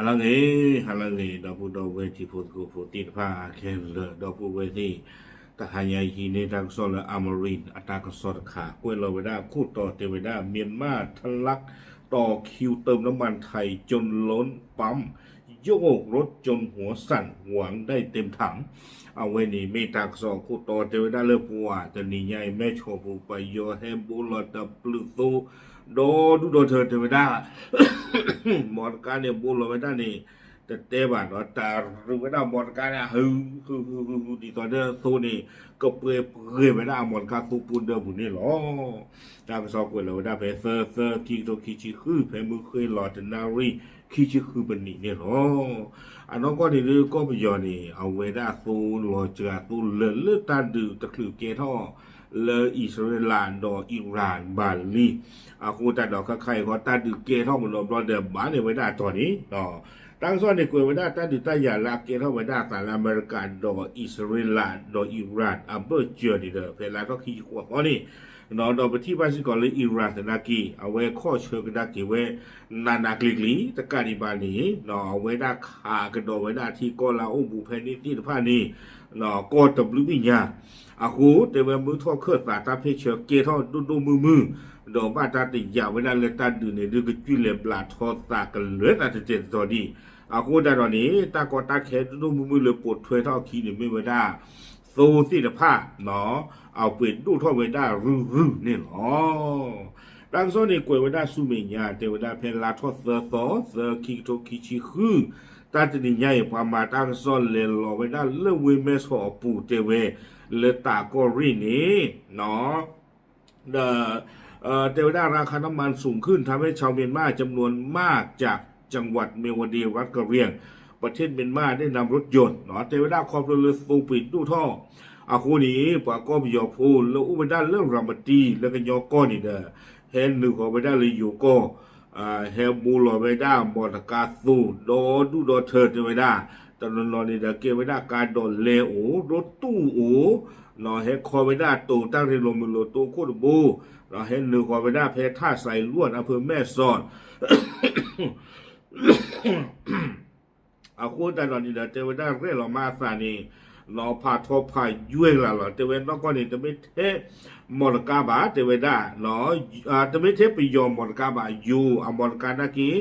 ဟါလၢအဂ့ၤ ဟါလၢအဂ့ၤ ဒီပုၢ်ဒီဝဲၢ်တံၤဖိသကိးဖိသ့ၣ်တဖၣ်ခဲလၢာ် ဒီပုၢ်ဝဲၢ်သ့ၣ်, တဟါညါအံၤဟံးန့ၢ်တၢ်ကစီၣ်လၢ Amarin အတၢ်ကစီၣ်တခါ ကွဲးလီၤဝဲဒၣ်ခိၣ်တီတဲဝဲဒၣ် မြန်မာ့တပ် ต่อคิวเติมน้ำมันไทยจนล้นปั๊ม โยกรถจนหัวสั่น หวังได้เต็มถัง အဝဲန့ၣ်မ့ၢ်တၢ်ကစီၣ်ခိၣ်တီတဲဝဲဒၣ်လၢပှၤတနံၤညါအံၤ မဲၢ်ဆီးပူၤ ပယီၤဟဲဘိလီၤတပျုာ်သိ ဒီဒူၣ်ဒီထၢတဲဝဲဒၣ် မီတကါန့ၣ်ဘိလီၤဝဲဒၣ်န့ၣ် တတဲဘၣ်ဒီး တၢ်ရုၢ်ဝဲဒၣ်မီတကါန့ၣ် ဟု ဟု ဟု ဟု ဟု ဒ်သိးဒီးသိန့ၣ် ကပှဲၤပှဲၤဝဲဒၣ်အမီတကါသိဖိဒၢပူၤန့ၣ်လီၤ. တၢ်ကစီၣ်ကွဲးလီၤဝဲဒၣ်ဖဲသၢသၢ ခံကထိခံဆံဃု ဖဲမုၢ်ဃ့လီၤတနၣ်ရံၣ် ခံဆံဃုပနံးန့ၣ်လီၤ. အနီၢ်ကီၢ်န့ၣ်ဒုးကီၢ်ပယီၤန့ၣ် အဝဲဒၣ်သိလီၤစှၤသိလၢာ်လၢတၢ်ဒုးတချုးကဲထီၣ် လၢအံၣ်စရ့လးဒီးအံရၣ်ဘၣ်လံ. အဃိသတးဒီးခဲခါအံၤဃီ တၢ်ဒုးကဲထီၣ်ကဒီးဘျီဒီး ဘၣ်န့ၢ်ဝဲဒၣ်အတီၢ်န့ၣ် တၢ်ကစီၣ်န့ၣ်ကွဲးဝဲဒၣ်တၢ်ဒုးတၢ်ယၤလၢအကဲထီၣ်ဝဲဒၣ်အသးလၢအမဲရကၤဒီးအံၣ်စရ့လးဒီးအံရၣ်အဘၢၣ်စၢၤန့ၣ်ဒီး ဖဲလါထီၣ်ခံဆံဃိးသီန့ၣ် ဒီးပထံၣ်ဘၣ်စ့ၢ်ကီးလၢအံရၣ်သနာ်က့ အဝဲခီၣ်ဆၢကဒါက့ၤဝဲ နးနးကျံၤကျံၤ တကးဒံးဘၣ်န့ၣ် အဝဲဒၣ်ခးကဒီးဝဲဒၣ်ထံကီၢ်လၢအအိၣ်ဘူးဖဲန့ၣ်သ့ၣ်တဖၣ်န့ၣ် ကီၢ်တဘျုးဘ့ၣ်ညါ အဃိတဲဝဲမုၢ်ထီၣ်ခၢၣ်သးတၢ်ဖ့ၣ်ဆၢကဲထီၣ်ဒိၣ်ဒိၣ်မုၢ်မုၢ် ဒီးဘၣ်တၢ်တယာ်ဝဲဒၣ်လၢတၢ်ဒုးန့ၣ် ဒုးကကွံာ်လဲၤဘျးထီသးကလၢာ်သးတတဲာ်တတီၤဒံး. အဃိသတးဒီးန့ၣ် တၢ်ကီတၢ်ခဲဒိၣ်ဒိၣ်မုၢ်မုၢ်လၢပိာ်ထွဲထီၣ်အခံန့ၣ်မ့ၢ်ဝဲဒၣ် သိသ့ၣ်တဖၣ် အပှ့ၤဒိၣ်ထီၣ်ဝဲဒၣ်ရုၢ်ရုၢ်န့ၣ်လီၤ. တၢ်ကစီၣ်န့ၣ်ကွဲးဝဲဒၣ်ဆူမဲာ်ညါ တဲဝဲဒၣ်ဖဲလါထီၣ်သၢသီ သၢ ခံကထိခံဆံဃု တၢ်တနံၤညါအံၤ ပှၤမၤတၢ်ကစီၣ်လဲၤလီၤဝဲဒၣ်လၢဝ့ၢ်မဲၢ်ဆီးအပူၤတဲဝဲ လၢတၢ်ကီၢ်ရ့ၣ်န့ၣ် ဒီး တဲဝဲဒၣ် ราคาน้ำมันสูงขึ้น ทำให้ชาวเมียนมาจำนวนมากจากจังหวัด เมียวดี รัฐกะเหรี่ยง ประเทศเมียนมา ได้นำรถยนต์ တဲဝဲဒၣ်ခီဖျိလၢသိပှ့ၤဒိၣ်ထီၣ် အဃိန့ၣ် ပှၤကီၢ်ပယီၤဖိလၢအိၣ်ဝဲဒၣ်လၢရၤမတံ လၢကညီကီၢ်န့ၣ်ဒီး ဟဲနုာ်ဃီၤဝဲဒၣ်လၢယိၤကီၢ် ဟဲဘိလီၤဝဲဒၣ်မီတကါသိ ဒီဒူၣ်ဒီထၢတဲဝဲဒၣ် တနီၤနီၤန့ၣ်ဒီးကဲဝဲဒၣ်ကါဒိးလဲအိၣ် ဒိၣ်တူၢ်အိၣ် ဟဲခီဝဲဒၣ်တိၤတၢ်ရ့လိာ်မုာ်လိာ်တိခိၣ်တဘိ ဟဲနုာ်ဃီၤဝဲဒၣ်ဖဲထၣ်စဲးလွံၢ် အဖၢမဲၢ်စီၣ် အဃိသတးဒီးန့ၣ်ဒီး တဲဝဲဒၣ်ရဲၣ်လီၤမးအသးန့ၣ် ဖးထီဖးယွဲၢ်လၢ်လီၤ တဲဝဲနီၢ်ကီၢ်န့ၣ် တမ့ၢ်ထဲ မီတကါဘၣ် တဲဝဲဒၣ် တမ့ၢ်ထဲပယီၤမီတကါဘၣ် ယိၤအမီတကါနာ်က့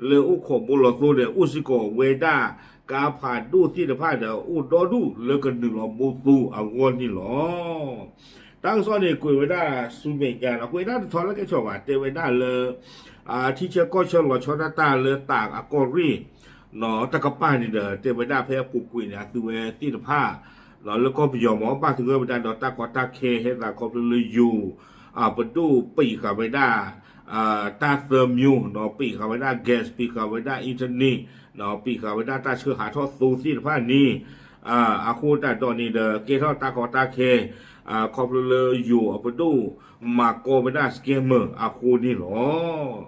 လၢအိၣ်ခိးဘိလီၤသိဒီး အိၣ်စ့ၢ်ကီးဝဲဒၣ် ကါဖးဒိၣ်သ့ၣ်တဖၣ်ဒီး အိၣ်ဒီဒူၣ်လၢကနုာ်လီၤဘိသိအဂီၢ်န့ၣ်လီၤ. တၢ်ကစီၣ်န့ၣ်ကွဲးဝဲဒၣ်ဆူမဲာ်ညါလီၤ ကွဲးဒၣ်တထီလၢကဲဆီးဘၣ် တဲဝဲဒၣ်လၢ ထံဆၢကီၢ်ဆၢလီၤဆီဒၣ်တၢ်လၢတၢ်အကီၢ်ရ့ၣ် တကပၤန့ၣ်ဒီး တဲဝဲဒၣ်ဖဲအပူၤကွံာ်န့ၣ် အသုဝဲသ့ၣ်တဖၣ် လၢကီၢ်ပယီၤမ့ၢ်ဘၣ်သဂၢၢ်ဝဲဒၣ်ဒီးတၢ်ကီတၢ်ခဲဟဲသးခီဖျိလၢယိၤ အပဒိၣ်ပံာ်ဃာ်ဝဲဒၣ် တၢ်သၢမျိုး ပံာ်ဃာ်ဝဲဒၣ် gas ပံာ်ဃာ်ဝဲဒၣ် internet ပံာ်ဃာ်ဝဲဒၣ်တၢ်ဆၢဟးထီၣ်သိသ့ၣ်တဖၣ်န့ၣ် အဃိသတးဒီးန့ၣ်ဒီး ကဲထီၣ်တၢ်ကီတၢ်ခဲ ခီဖျိလၢယိၤအပဒိၣ် မၤကီဝဲဒၣ် scammer အဃိန့ၣ်လီၤ.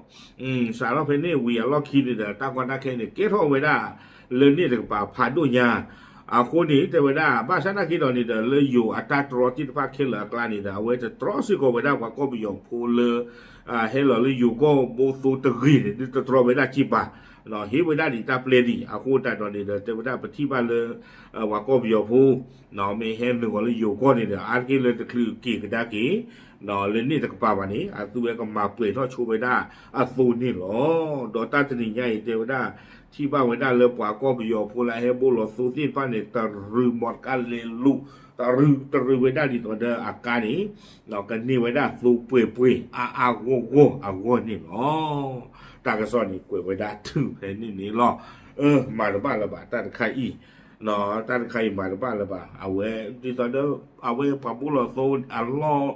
စးထီၣ်ဖဲန့ၣ်ဝံၤအလီၢ်ခံန့ၣ်ဒီး တၢ်ကီတၢ်ခဲန့ၣ် ကဲထီၣ်ဝဲဒၣ် လၢန့ၣ်တကပၤဖးဒိၣ်ညါ အဃိန့ၣ် တဲဝဲဒၣ် ဘၣ်ဆၣ်နာ်က့ဒီးန့ၣ်ဒီး လၢယိၤအတၢ်တြီသ့ၣ်တဖၣ်ခဲလၢာ်အကျါန့ၣ်ဒီး အဝဲတတြီစ့ၢ်ကီးဝဲဒၣ်ပှၤကီၢ်ပယီၤဖိလၢ ဟဲလီၤလၢယိၤကီၢ်ဘိသိတဂ့ၤန့ၣ် ဒုးတတြီဝဲဒၣ်က့ဘၣ် ဟ့ၣ်ဝဲဒၣ်ဒံးတၢ်ပျဲဒံး အဃိသတးဒီးန့ၣ်ဒီး တဲဝဲဒၣ်ပထံၣ်ဘၣ်လၢ ပှၤကီၢ်ပယီၤဖိ မ့ၢ်ဟဲနုာ်ဃီၤလၢယိၤကီၢ်န့ၣ်ဒီး အါတက့ၢ်လၢတချုးက့ၤကဒါက့ၤ လၢန့ၣ်တကပၤဘၣ်န့ၣ် အသုဝဲကမၤပှဲၤထီၣ်ဆိဝဲဒၣ်အသိန့ၣ်လီၤ. ဒီးတၢ်တနံၤညါအံၤတဲဝဲဒၣ် ထံၣ်ဘၣ်ဝဲဒၣ်လၢပှၤကီၢ်ပယီၤဖိလၢအဟဲဘိလီၤသိသ့ၣ်တဖၣ်န့ၣ် တရူးမီတကါလဲၤလိာ် တရူးတရူးဝဲဒၣ်ဒ်သိးဒီးအကါန့ၣ် ကန့ၢ်ဝဲဒၣ်သိပှဲၤပှဲၤ အါအါဂီၢ်ဂီၢ်အဂီၢ်န့ၣ်လီၤ. တၢ်ကစီၣ်န့ၣ်ကွဲးဝဲဒၣ်ထုးဖဲန့ၣ်န့ၣ်လီၤ. မၤတဘၣ်လၢၤဘၣ် တၢ်တခါအံၤ တၢ်တခါအံၤမၤတဘၣ်လၢၤဘၣ် အဝဲဒ်သိးဒီး အဝဲပှၤဘိလီၤသိအလီၢ်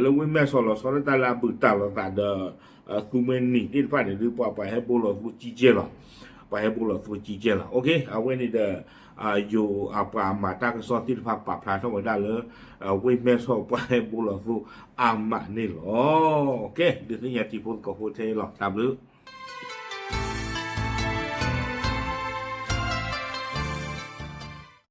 လၢဝ့ၢ်မဲၢ်ဆီးလီၤဆီဒၣ်တၢ်လၢအဘူးတၢ်လိာ်သးဒီး သူမွဲနံၤသ့ၣ်တဖၣ်န့ၣ် ဒုးပှၤပှၤဟဲဘိလီၤသိကံကဲလီၤ. ပှၤဟဲဘိလီၤသိကံကဲလီၤ. အဝဲန့ၣ်ဒီး ယိၤအပှၤမၤတၢ်ကစီၣ်သ့ၣ်တဖၣ်ပာ်ဖျါထီၣ်ဝဲဒၣ်လၢ ဝ့ၢ်မဲၢ်ဆီးပှၤဟဲဘိလီၤသိအါမးန့ၣ်လီၤ. ကဲ ဒုးသ့ၣ်ညါတံၤဖိသကိးဖိထဲအံၤလီၤ. တၢ်ဘျုး